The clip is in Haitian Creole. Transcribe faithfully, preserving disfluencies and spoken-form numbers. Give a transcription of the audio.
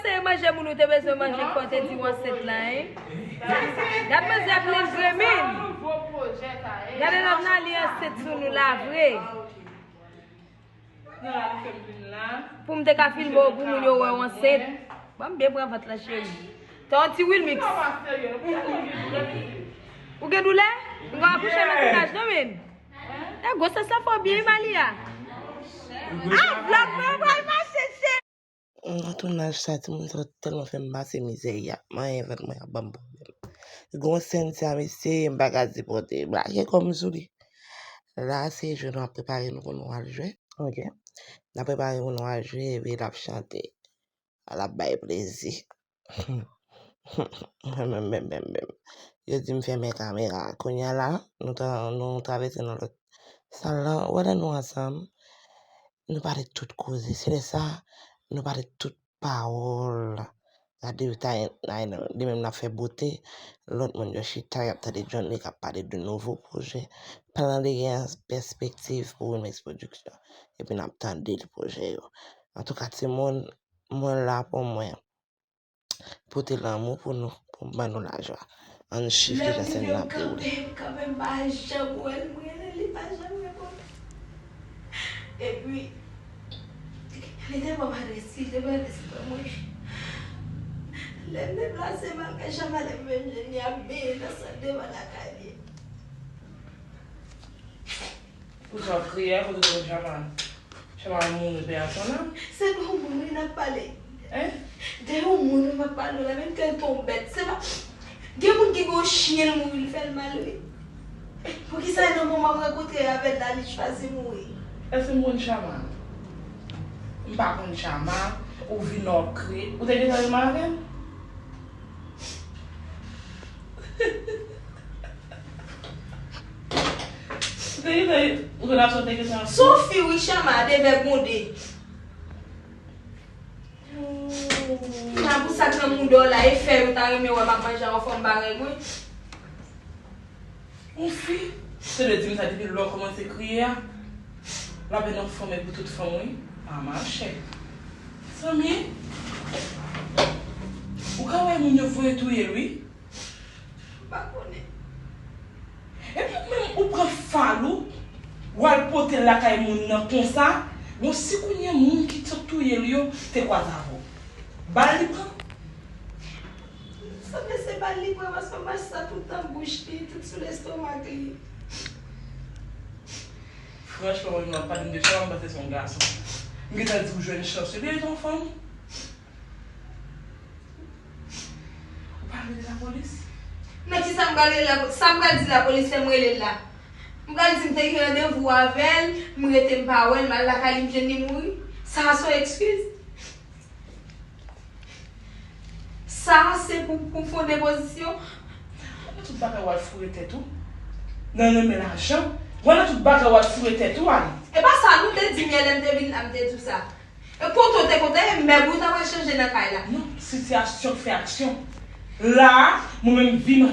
Se manje moun ou te bezwen manje fò te di w ansent la, hein? Gad manzè ap livre min. Gade lòm nan li ansent sou nou la vre. Pou m te ka filme w pou moun yo wè w ansent. Ban m byen pran vant lan cheri. Tan ti Wilmix. Ou gen doulè? M gen akouche nan tounaj non men. E gwosès la fò byen Malia. Ah, vlòg mwen pral mache cheri. Nan tounaj sa timoun sa tèlman fè m pase mizè ya. Manyen vant mwen ap ban m pwoblèm. Gon sèn sa mesye m pa ka sipòte. Blake kò m sou li. La se jwe nou ap prepare nou pou nou al jwe. Ok. N ap prepare pou nou al jwe epi l ap chante. L ap bay plezi. Menm, menm, menm, menm. Yo di m fèmen kamera. Kounye a la, nou ta, nou travèse nan lòt sal lan. Ou wè lè nou ansanm, nou pale tout koze. Se lè sa, nou pale tout pawòl. Gade yo ta, li menm l ap fè bote. Lòt moun yo chita, y ap tande John Lee k ap pale de nouvo pwojè. Plan li gen an pèspektiv pou Wilmix Production. Epi n ap tande l pwojè yo. Antouka, timoun, mwen la pou mwen. Pote lanmou pou nou, pou ban nou lajwa. Ann chifte jan sèn nan ap dewoule. Kanpe, kanpe, m pa janm wè l, m rele l, li pa janm reponn. Epi, li te ban m adrès li, li te ban adrès li ban mwen. Lè m deplase m al kay Chama, lè m vin jwenn li ap benyen nan sant devan lakay li. Poukisa w ap kriye a kote w wè Chama? Chama mouri pè a son nan. Se de yon moun wi n ap pale. Hein? De yon moun wi m ap pale w la, menm ke l te yon bèt. Se pa. Gen moun ki gen yon chen l mouri, l fè l mal wi. Poukisa nan moman m rankontre avè l la, li chwazi mouri? Èske m konn Chama? M pa konn Chama. Ou vin w ap kriye. Ou te gentan renmen avè l? Ou te gentan, ou relasyon te gentan. Se yon fi wi Chama, de vè gwonde. Nan pou sa k nan mouda w la, e fè yo ta renmen wè m ap manje a yon fanm parèy mwen. Yon fi, se le di m sa depi lè w kòmanse kriye a. L ap vin yon fanm e pou tout fanm wi. Pa mache. Zanmi, ou ka wè moun yo voye touye l wi. M pa konnen. Epi ou menm ou pran fal ou, w al pote l lakay moun nan konsa, bon si kounye a moun ki t ap touye l yo te kwaze avè w. Bal li pran? Sanble se bal li pran paske mach sa tout nan bouch li, tout sou lestomak li. Franchman, mwen menm w ap pale m de Chama, m panse se yon gason. M gentan di w jwenn chans wi, li te yon fanm. Ou pa rele lapolis? Nan kisa m pral rele lapolis? Sa m pral di lapolis lè m rele l la? M pral di m te gen randevou avè l, m rete m pa wè l, m al lakay li m jwenn li mouri? Sa a se yon ekskiz? Sa a se pou, pou m fè yon depozisyon? Wè nan tout bagay w al foure tèt ou nan renmen lajan. Wè nan tout bagay w al foure tèt ou ale. E pa sa nou te di m yè lè m te vin la m te di w sa. E kote w te kontan e mèb ou ta pral chanje nan kay la. Non, sitiyasyon k fè aksyon. La a, mwen menm vi m